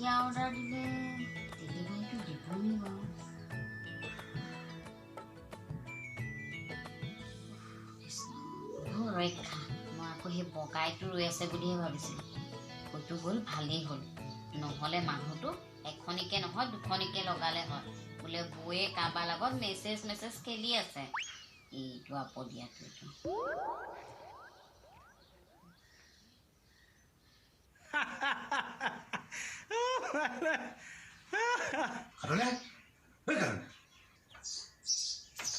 কেতিয়া অৰ্ডাৰ দিলে ডেলিভাৰীটো দিবনি বাৰু? ৰক্ষা, মই আকৌ সেই বগাইটো ৰৈ আছে বুলিহে ভাবিছিলোঁ। হয়তো গ'ল, ভালেই হ'ল, নহ'লে মানুহটো এখনিকে নহয় দুখনিকে লগালে হয়। বোলে বৌয়ে কাৰোবাৰ লগত মেছেজ মেছেজ খেলি আছে। এইটো আপদিয়াটো এইটো।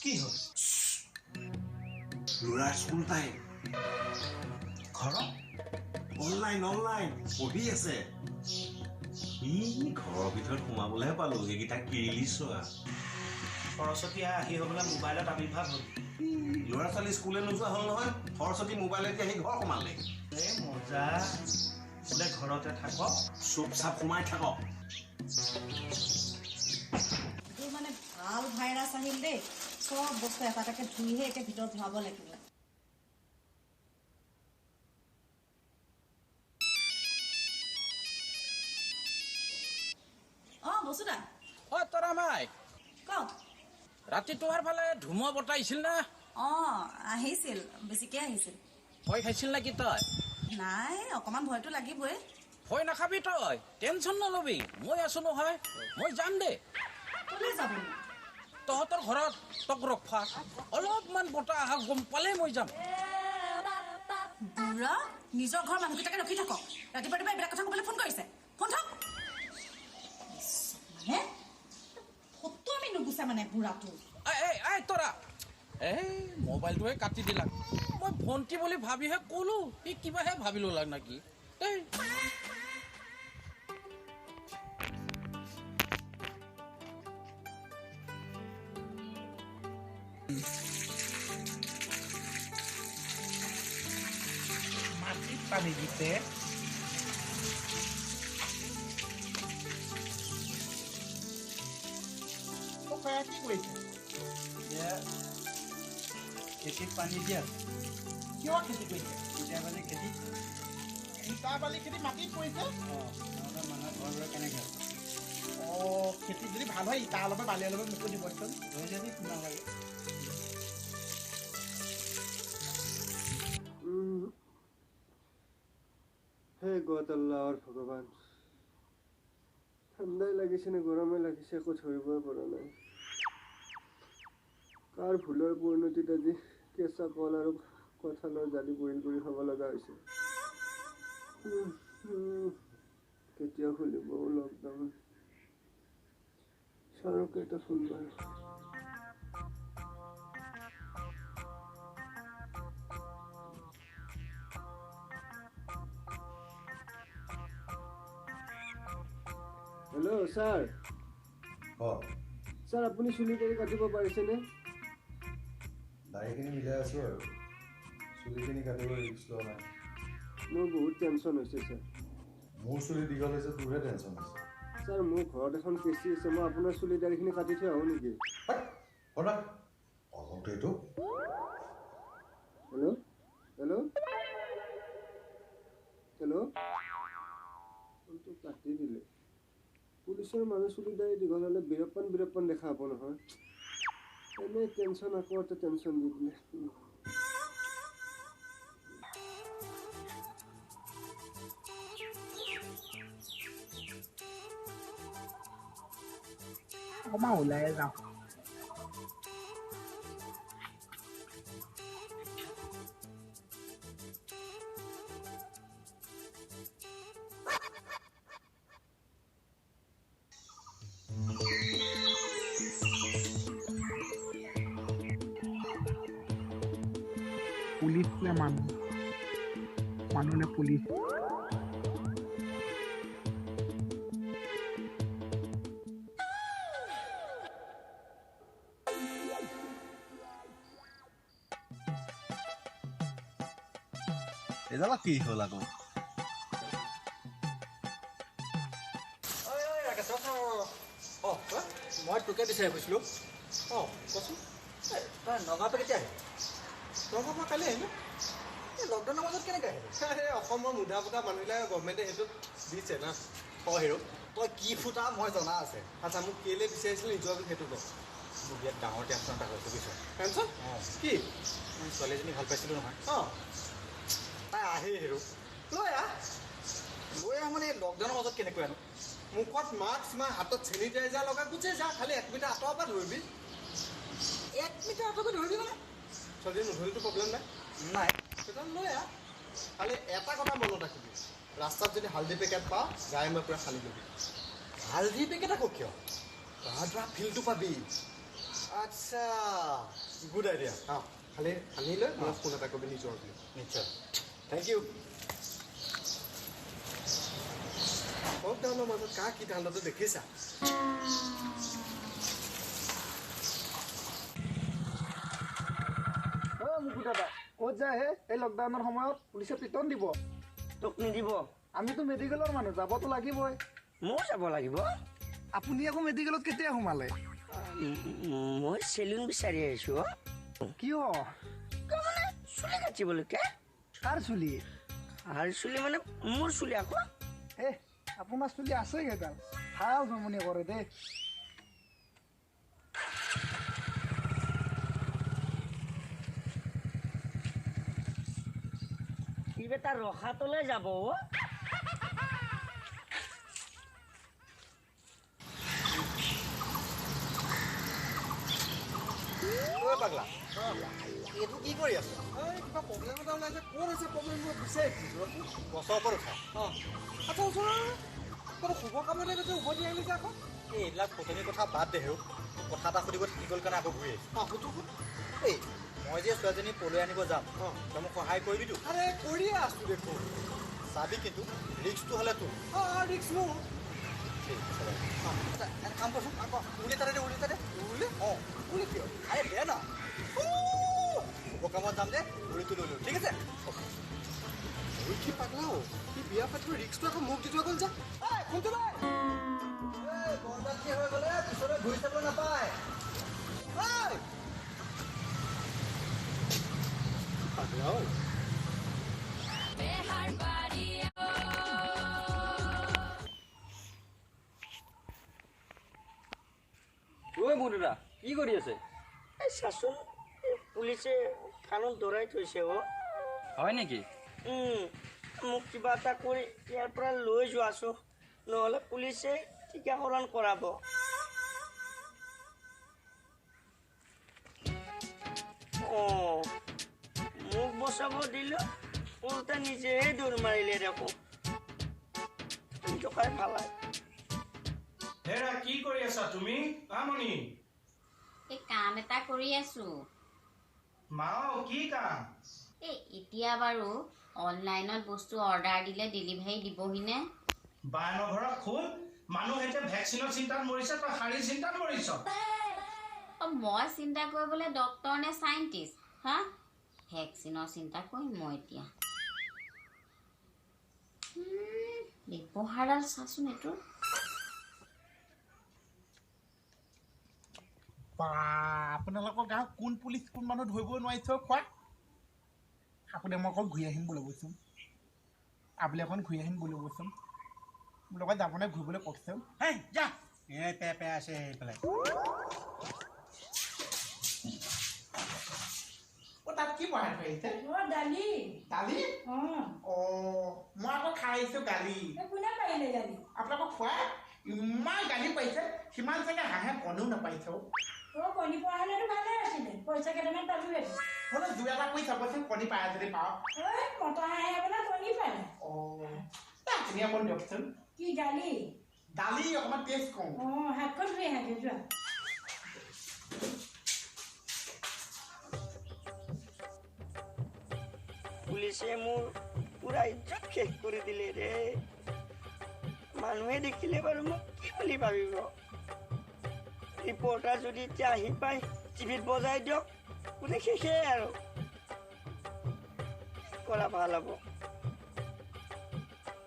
কি হ'ল? ল'ৰাৰ স্কুল টাইম, ঘৰত অনলাইন অনলাইন পঢ়ি আছে। ই ঘৰৰ ভিতৰত সোমাবলৈহে পালো, এইকেইটা কিৰিলি চোৱা। সৰস্বতী আহি হ'বলা মোবাইলত আৱিৰ্ভাৱ হ'ল। ল'ৰা ছোৱালী স্কুলে নোযোৱা হ'ল নহয়, সৰস্বতী মোবাইলেদি আহি ঘৰ সোমালে। এই মজা, বোলে ঘৰতে থাকক, চুপ চাপ সোমাই থাকক। মানে ভাল ভাইৰাছ আহিল দেই, চব বস্তু এটা এটাকে ধুইহে এতিয়া ভিতৰত ভৰাব লাগিব। অ বসুদা। অ তৰামাই, কওক। ৰাতি তোমাৰ ফালে ধুমুহা বতাহ আহিছিল না? অ আহিছিল, বেছিকে আহিছিল। ভয় খাইছিল নেকি তই? নাই, অকমান ভয়টো লাগিবই। ভয় নাখাবি তই, টেনচন নলবি, মই আছো নহয়, মই যাম দে। কোনে যাব? তহঁতৰ ঘৰত তোক ৰখা, অলপমান বতাহ আহা গম পালেই মই যাম। বুঢ়া, নিজৰ ঘৰৰ মানুহকেইটাকে ৰখি থাকক, ৰাতিপুৱা ৰাতিপুৱা এইবিলাক কথা ক'বলৈ ফোন কৰিছে। ফোন থাক মানে ফটো আমি নুগুচা মানে বুঢ়াটো। এই তৰা, এই মোবাইলটোহে কাটি দিলা। মই ভণ্টি বুলি ভাবিহে ক'লো, ই কিবাহে ভাবি ল'লাক নেকি? এই মাটিত পানী দিছে। কি কৰিছে? খেতিত পানী দিয়া। কিয় খেতি কৰিছে? ইটা বালি খেতি। ইটা বালি খেতি মাটিত কৰিছে? নহ'লে মানুহৰ ঘৰ দুৱাৰ কেনেকৈ? অ খেতি যদি ভাল হয় ইটা অলপে বালি অলপে মোকো দিবচোন। লৈ যাবি কিমান লাগে। হে গড আল্লাহ আৰু ভগৱান, ঠাণ্ডাই লাগিছে নে গৰমে লাগিছে একো ধৰিবই পৰা নাই। কাৰ ভুলৰ পৰিণতিত আজি কেঁচা কল আৰু কঁঠালৰ জালি বইল কৰি খাব লগা হৈছে। কেতিয়া খুলিব লকডাউন? ছাৰক এটা ফোন মাৰো। Hello sir. অ ছাৰ, আপুনি চুলি দাড়ি কাটিব পাৰিছেনে? দাড়িখিনি মিলাই আছোঁ আৰু চুলিখিনি কাটিব ৰিস্ক লোৱা নাই। মোৰ বহুত টেনশ্যন হৈছে ছাৰ। মোৰ চুলি দীঘল হৈছে, তোৰহে টেনশ্যন হৈছে। ছাৰ, মোৰ ঘৰত এখন কেঁচি আছে, মই আপোনাৰ চুলি দাড়িখিনি কাটি থৈ আহোঁ নেকি? এইটো হেল্ল' হেল্ল' হেল্ল', ফোনটো কাটি দিলে। পুলিচৰ মানুহ চুলি দাড়ি দীঘল হ'লে বীৰপ্পন বীৰপ্পন দেখা হ'ব নহয়। এনেই টেনশ্যন, আকৌ এটা টেনশ্যন দি দিলে। অকণমান ওলাই যাওঁ। পুলিচ নে মানুহ, মানুহ নে পুলিচ? এইডাল কি হ'ল আকৌ? মই তোকে বিচাৰি ফুৰিছিলোঁ। অঁ কচোন, তই নগাঁৱৰ পৰা কেতিয়া আহিলি? নগাঁৱৰ পৰা কালি আহিলোঁ। এই লকডাউনৰ মাজত কেনেকৈ আহিলি? অসমৰ মুধা পোতা মানুহবিলাকে গভমেণ্টে সেইটো দিছে না। অঁ হিৰ', তই কি ফুটা মই জনা আছে। আচ্ছা, মোক কেলৈ বিচাৰিছিলি নিজৰ বুলি সেইটো ক। মোৰ বিৰাট ডাঙৰ টেনশ্যন এটা হৈছে, বুজিছ? টেনশ্যন? কি? মই ছোৱালীজনী ভাল পাইছিলোঁ নহয়। অঁ, তাই আহেই হেৰো। লৈ আহ। লৈ আহ মানে লকডাউনৰ মাজত কেনেকৈ আনো? মুখত মাস্ক মাৰ, হাতত চেনিটাইজাৰ লগাই গুচি যা। খালি 1 মিটাৰ আঁতৰৰ পৰা ধৰিবি। 1 মিটাৰ আঁতৰৰ পৰা ধৰিবি মানে? ছোৱালীজনী নধৰিলেতো প্ৰব্লেম নাই। নাই। তেতিয়াহ'লে লৈ আহ। খালি এটা কথা মনত ৰাখিবি, ৰাস্তাত যদি হালধি পেকেট পাওঁ, গাই মই পূৰা সানি ল'বি। হালধি পেকেট আকৌ কিয়? গা ধোৱা ফিলটো পাবি। আচ্ছা, গুড আইডিয়া। অঁ, খালি সানি লৈ মোক ফোন এটা কৰিবি নিজৰ বুলি। নিশ্চয়, thank U. লকডাউনৰ মাজত কাৰ কি ধান্দাটো দেখিছা? অ' মুকু দাদা, ক'ত যায় হে এই লকডাউনৰ সময়ত? পুলিচে পিটন দিব। তোক নিদিব। আমিতো মেডিকেলৰ মানুহ, যাবতো লাগিবই। ময়ো যাব লাগিব। আপুনি আকৌ মেডিকেলত কেতিয়া সোমালে? মই চেলুন বিচাৰি আহিছো। কিয়? মানে চুলি কাটিবলৈকে। কাৰ চুলি? কাৰ চুলি মানে মোৰ চুলি আকৌ। এ আপোনাৰ চুলি আছে কেইডাল, ভাল জমনি কৰে দেই। কিবা এটা ৰখাতলৈ যাব। ঐ পাগলা, এইটো কি কৰি আছ? কিবা প্ৰব্লেম এটা ওলাইছে। ক'ত আছে প্ৰব্লেমটো বিচাৰি ফুৰিছোঁ। গছৰ ওপৰত উঠা। অঁ, আচ্ছা, ওচৰৰ ক'ত শুভ কামতে গৈছে, উভতি আহিলি যে আকৌ। এই এইবিলাক ফটনি কথা বাদ দে হেৰ। কথা এটা সুধিব থাকি গ'ল কাৰণে আকৌ ঘূৰি আহিছোঁ। অঁ, সুধো সুধ। এই মই যে ছোৱালীজনী পলুৱাই আনিব যাম, তই মোক সহায় কৰিবিতো? আৰে কৰিয়ে আছোঁ দেখোন। চাবি কিন্তু, ৰিস্কটো হ'লে তোৰ। অঁ, ৰিস্ক মোৰ। ঠিক আছে বাৰু। আচ্ছা, এটা কাম কৰচোন, আকৌ উলি তাতে দে, উলি তাতে। উলি? অঁ, উলি কিয়? আৰে দে না, শুভ কামত যাম যে, উলিটো লৈ লৈ। ঠিক আছে। ঐ কি পাগলা অ', সি বিয়া পাতিব, ৰিস্কটো আকৌ মোক দি থৈ গ'ল যা। ঐ শুনটো ভাই, এই বৰবাদী হৈ গ'লে পিছলৈ ঘূৰি চাব নাপায়। ঐ পাগলা অ'। ঐ মুদুদা, কি কৰি আছে? এই চাচোন, এই পুলিচে কাণত ধৰাই থৈছে। অ' হয় নেকি? মোক কিবা এটা কৰি ইয়াৰ পৰা লৈ যোৱাচোন, নহ'লে পুলিচে টীকাকৰণ কৰাব। অঁ, মোক বচাব দিলোঁ, উল্টা নিজেহে দৌৰ মাৰিলে দেখোন। টকাই ফালাই। হেৰা, কি কৰি আছা তুমি? আমনি এই কাম এটা কৰি আছো। মাও, কি কাম? এই এতিয়া বাৰু অনলাইনত বস্তু অৰ্ডাৰ দিলে ডেলিভাৰী দিবহিনে? বায়নৰ ঘৰত খোল, মানুহ এতিয়া ভেকচিনৰ চিন্তাত মৰিছে, তই শাৰীৰ চিন্তাত মৰিছ। অ' মই চিন্তা কৰিবলৈ ডক্তৰ নে চাইণ্টিষ্ট? হা, ভেকচিনৰ চিন্তা কৰিম মই এতিয়া? ব্যৱহাৰডাল চাচোন এইটোৰ। বা, আপোনালোকৰ গাঁৱত কোন পুলিচ কোন মানুহ ধৰিব নোৱাৰিছে খোৱা। আপুনি মই অকণ ঘূৰি আহিম বুলি কৈছোঁ, আবেলি অকণ ঘূৰি আহিম বুলি কৈছোঁ। মোৰ লগত যাবনে ঘূৰিবলৈ কওকচোন? হেই যা, এই পে পে আছে এইফালে। অ' তাত কি বনাই থৈ আহিছে? অ' দালি। দালি? অঁ। অ' মই আকৌ খাই আহিছোঁ গালি। কোনে পাৰিলে গালি? আপোনালোকক খোৱা ইমান গালি পাৰিছে, সিমান চাগে হাঁহে কণীও নাপাইছে। অ' কণী পোৱা হ'লেতো ভালে আছিলে, পইচা কেইটামান পালোহেঁতেন। হ'লেও জোৰ এটা কৰি চাবচোন, কণী পায় যদি পাওঁ। ঐ মতা হাঁহে বোলে কণী পাৰে। অ' আপুনি অকণ দিয়কচোন। কি দালি? দালি অকণমান টেষ্ট কৰোঁ। অঁ, হাতখন ধুই আহাগে যোৱা। পুলিচে মোৰ পুৰা ইজ্জত শেষ কৰি দিলে ৰে। মানুহে দেখিলে বাৰু মোক কি বুলি ভাবিব? ৰিপৰ্টাৰ যদি এতিয়া আহি পাই টিভিত বজাই দিয়ক, গোটেই শেষেই আৰু। কৰা ভাল হ'ব,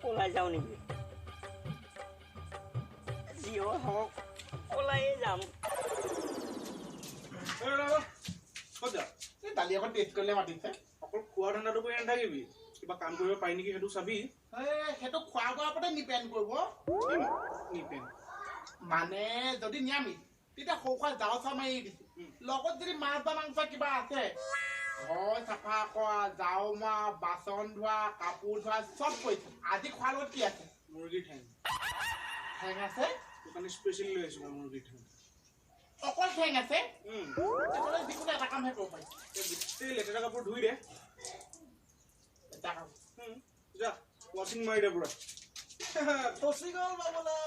ওলাই যাওঁ নেকি? যি হওক ওলাইয়ে যাম। দালি অকণ টেষ্ট কৰিলে মাতিছে। অকল খোৱা ধান্দাটো কৰি নাথাকিবি, কিবা কাম কৰিব পাৰি নেকি সেইটো চাবি। সেইটো খোৱা বোৱাৰ ওপৰতে ডিপেণ্ড কৰিব। ডিপেণ্ড মানে যদি নিৰামিষ তেতিয়া সৰু সুৰা জাও চাও মাৰি দিছো, লগত যদি মাছ বা মাংস কিবা আছে, ঘৰ চাফা কৰা, জাও মৰা, বাচন ধোৱা, কাপোৰ ধোৱা চব কৰিছো। আজি খোৱাৰ লগত কি আছে? মুৰ্গীৰ ঠেং। ঠেং আছে? দোকানী স্পেচিয়েল লৈ আহিছো মুৰ্গীৰ ঠেং। অকল ঠেং আছে? যিকোনো এটা কামহে কৰিব পাৰি। গোটেই লেতেৰা কাপোৰ ধুই দে। এটা কাম। যা ৱাশ্বিং মাৰি দে পুৰা। ফচি গ'ল বাবলা।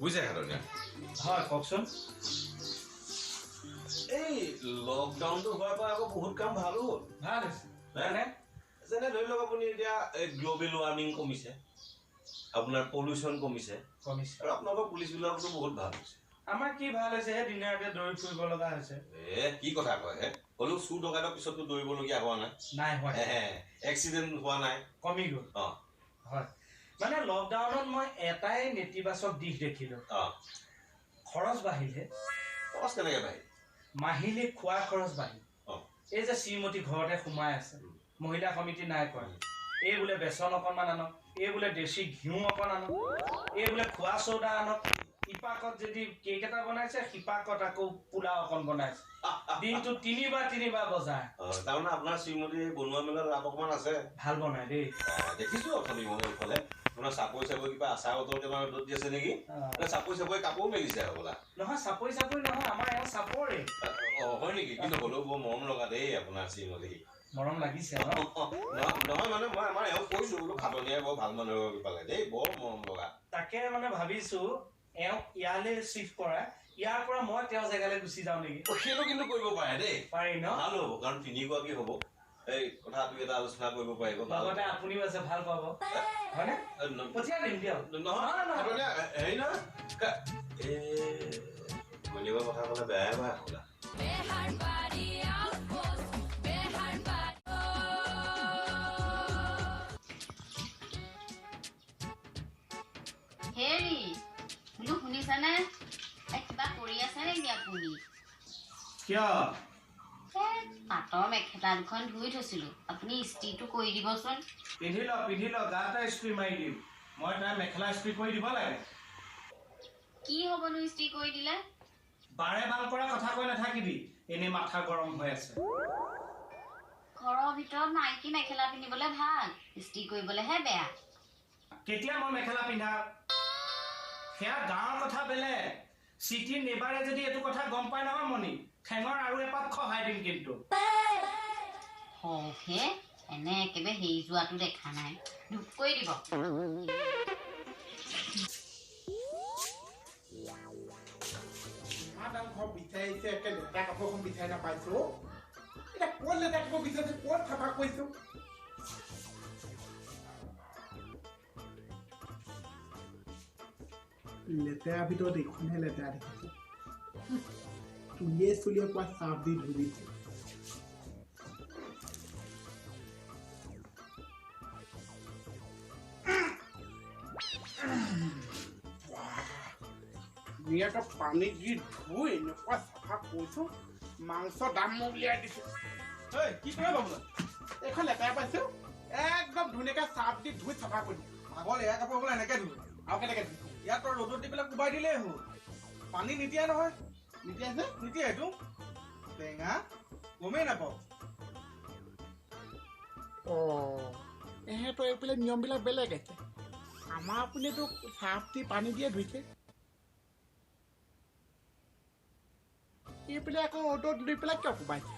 বুজিছে খাটনীয়া? হয়, কওকচোন। এই লকডাউনটো হোৱাৰ পৰা আকৌ বহুত কাম ভালো হ'ল। ভাল হৈছে হয়নে? যেনে ধৰি লওক আপুনি এতিয়া গ্ল'বেল ৱাৰ্মিং কমিছে, আপোনাৰ পলিউশ্যন কমিছে, আৰু আপোনালোকৰ পুলিচবিলাকতো বহুত ভাল হৈছে। আমাৰ কি ভাল হৈছে, সেই দিনে ৰাতিয়ে দৌৰি ফুৰিব লগা হৈছে। এ কি কথা কয় হে, হ'লেও চুৰ ডকাইতৰ পিছততো দৌৰিবলগীয়া হোৱা নাই। নাই হোৱা, এক্সিডেণ্ট হোৱা নাই, কমি গ'ল। হয়, মানে লকডাউনত মই এটাই নেতিবাচক দিশ দেখিলো, খৰচ বাঢ়িলে। খৰচ কেনেকে বাঢ়িল? মাহিলী খোৱা খৰচ বাঢ়িল। এই যে শ্ৰীমতী ঘৰতে সোমাই আছে, মহিলা সমিতি নাই কৰা, এই বোলে বেচন অকণমান আনক, এই বোলে দেশী ঘিউ অকণ আনক, এই বোলে খোৱা চৌদা আনক। ইপাকত যদি কেক এটা বনাইছে, সিপাকত আকৌ পোলাও অকণ বনাইছে। দিনটো তিনিবাৰ তিনিবাৰ বজাৰ। তাৰমানে আপোনাৰ শ্ৰীমতী বনোৱা মেলা লাভ অকণমান আছে। ভাল বনাই দেই, দেখিছো অথনি মই এইফালে আপোনাৰ চাপৰি চাপৰি কিবা আচাৰ বটল কেইটামান ৰ'দত দি আছে নেকি? চাপৰি চাপৰি কাপোৰ মেলিছে হ'বলা। নহয়, চাপৰি চাপৰি নহয়, আমাৰ এওঁ চাপৰি। অ হয় নেকি? কিন্তু হ'লেও বৰ মৰম লগা দেই আপোনাৰ শ্ৰীমতী। মৰম লাগিছে নহয়? মানে মই আমাৰ এওঁ কৈছো বোলো খাটনিয়াই বৰ ভাল মানুহ পালে দেই, বৰ মৰম লগা। তাকে মানে ভাবিছো এওঁক ইয়ালৈ চিফ্ট কৰা, ইয়াৰ পৰা মই তেওঁৰ জেগালৈ গুচি যাওঁ নেকি। সেইটো কিন্তু কৰিব পাৰে দেই। পাৰি ন? ভাল হ'ব, কাৰণ তিনিগৰাকী হ'ব, এই কথা দুই এটা আলোচনা কৰিব পাৰিব। লগতে আপুনিও আছে, ভাল পাব হয়নে? পঠিয়াই দিম দিয়ক। নহয় হেৰি নহয়, এই ঘৈণীয়েকৰ কথা ক'লে বেয়াই পায় হ'বলা। হেৰি বোলো শুনিছানে? কিবা কৰি আছে নেকি আপুনি? কিয়? পাটৰ মেখেলা দুখন ধুই থৈছিলো, আপুনি ইস্ত্ৰিটো কৰি দিবচোন। পিন্ধি ল, পিন্ধি ল, গাতে ইস্ত্ৰি মাৰি দিম মই। তাই মেখেলা ইস্ত্ৰি কৰি দিব লাগে। কি হ'বনো ইস্ত্ৰি কৰি দিলে? বাৰে বাল কৰা কথা কৈ নাথাকিবি, এনেই মাথা গৰম হৈ আছে। ঘৰৰ ভিতৰত মাইকী মেখেলা পিন্ধিবলৈ ভাল, ইস্ত্ৰি কৰিবলৈহে বেয়া। কেতিয়া মই মেখেলা পিন্ধা? সেয়া গাঁৱৰ কথা বেলেগ, চিটিৰ নেবাৰে যদি এইটো কথা গম পায় নহয় মণি, ঠেঙৰ আৰু এপাত খহাই দিম কিন্তু। হওকহে, এনে একেবাৰে হেৰি যোৱাটো দেখা নাই, ধূপ কৰি দিব। ইমান ঘৰ বিচাৰিছে, একে লেতেৰা কাপোৰখন বিচাৰি নাপাইছো। এতিয়া ক'ত লেতেৰা কাপোৰ বিচাৰিছো, ক'ত চাফা কৰিছো? লেতেৰাৰ ভিতৰত এইখনহে লেতেৰা দেখিছো। তুলিয়ে চুলিয়ে পোৱা চাফ দি ধুই দিছো। ধুনীয়াকে পানী দি ধুই এনেকুৱা চাফা কৰিছো, মাংস দাম মই উলিয়াই দিছো। কি কৰে বাবুলা? এইখন লেতেৰা পাইছো, একদম ধুনীয়াকে চাফ দি ধুই চাফা কৰি দিছো। পাগল, এয়া কাপোৰ বোলে এনেকে ধুই আৰু কেনেকে ধুই? ইয়াত তই ৰ'দত দি পেলাই কোবাই দিলেই হ'ল, পানী নিতিয়াই নহয়। নিতিয়াইছে? নিতিয়াই এইটো টেঙা, গমেই নাপাওঁ। অ এহেঁতৰ এইফালে নিয়মবিলাক বেলেগ আছে। আমাৰ পিনেতো চাফ দি পানী দিয়ে ধুইছে, এইফালে আকৌ ৰ'দত দি পেলাই কিয় কোবাইছে?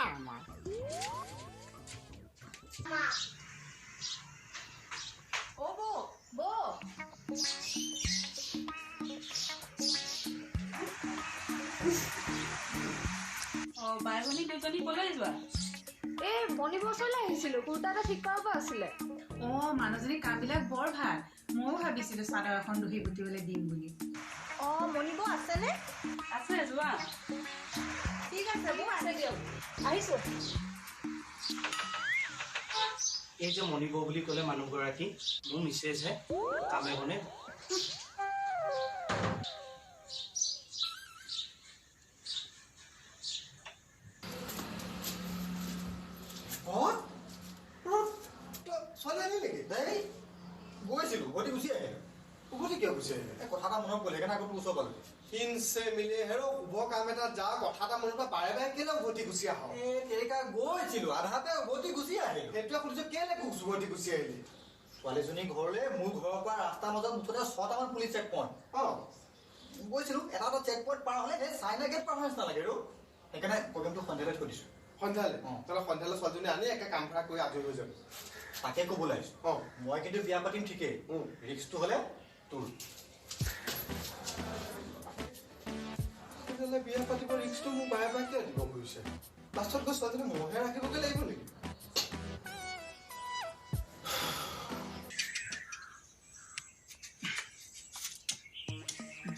আমাৰ বাই ভনী দুজনী কলৈ যোৱা? এই মণিবৰ ওচৰলৈ আহিছিলো, কুৰ্তা এটা ঠিক কৰাব আছিলে। অ মানুহজনীৰ কামবিলাক বৰ ভাল, ময়ো ভাবিছিলো চাদৰ এখন দহি গুটিবলৈ দিম বুলি। অ মণিব আছেনে? আছে, যোৱা। ঠিক আছে, বৌ আছে দিয়ক, আহিছো। এই যে মণিব বুলি ক'লে মানুহগৰাকী মোৰ মিছেজহে, কামে বনে। ছোৱালী আনিলি নেকি? গৈছিলো, উভতি গুচি আহিলো। উভতি কিয় গুচি আহিলি? এই কথা এটা মনত পৰিল, সেইকাৰণে আকৌ তোৰ ওচৰ পালো। হিংসে মিলে হেৰ, শুভ কাম এটা যা, কথা এটা মনত বাৰে বাৰে কেলে উভতি গুচি আহ? এই তেৰিকা গৈছিলো, আধাতে উভতি গুচি আহিলো। সেইটোৱে সুধিছো, কেলে উভতি গুচি আহিলি? ছোৱালীজনী ঘৰলৈ মোৰ ঘৰৰ পৰা ৰাস্তাৰ মাজত মুঠতে 6টামান পুলিচ চেক পইণ্ট। গৈছিলো, এটা এটা চেক পইণ্ট পাৰ হ'লে সেই চাইনা গেট পাৰ হোৱা নিচিনা লাগে আৰু, সেইকাৰণে প্ৰগ্ৰেমটো সন্ধিয়ালৈ থৈ দিছো। সন্ধিয়ালৈ? তেতিয়াহ'লে সন্ধিয়ালৈ ছোৱালীজনী আনি একে কাম কৰা কৰি আজৰি হৈ যাব। তাকে ক'বলৈ আহিছো। মই কিন্তু বিয়া পাতিম ঠিকেই, ৰিস্কটো হ'লে তোৰ। তেতিয়াহ'লে বিয়া পাতিব ৰিস্কটো মোক বাৰে বাৰে কিয় দিব খুজিছে? লাষ্টত গৈ ছোৱালীজনী মইহে ৰাখিবগৈ লাগিব নেকি?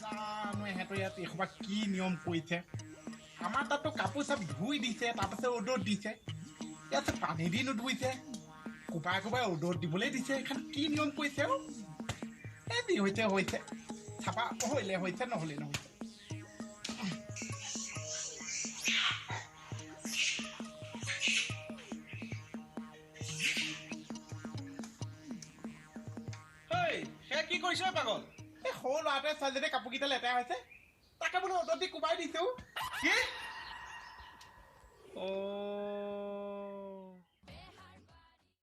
জানো ইহঁতৰ ইয়াত এইসোপা কি নিয়ম কৰিছে। আমাৰ তাততো কাপোৰ চব ধুই দিছে, তাৰপাছত ৰ'দত দিছে, ইয়াত পানী দি নুধুইছে, কোবাই কোবাই ৰ'দত দিবলৈ দিছে। এইখন কি নিয়ম কৰিছে? আৰু এই যি হৈছে হৈছে, চাফা হ'লে হৈছে, নহ'লে নহৈছে। সেয়া কি কৰিছ পাগল? এই সৰু ল'ৰাটোৱে ছোৱালীজনীৰ কাপোৰকেইটা লেতেৰা হৈছে, তাকে বোলো ৰ'দত দি কোবাই দিছো। কি? অ,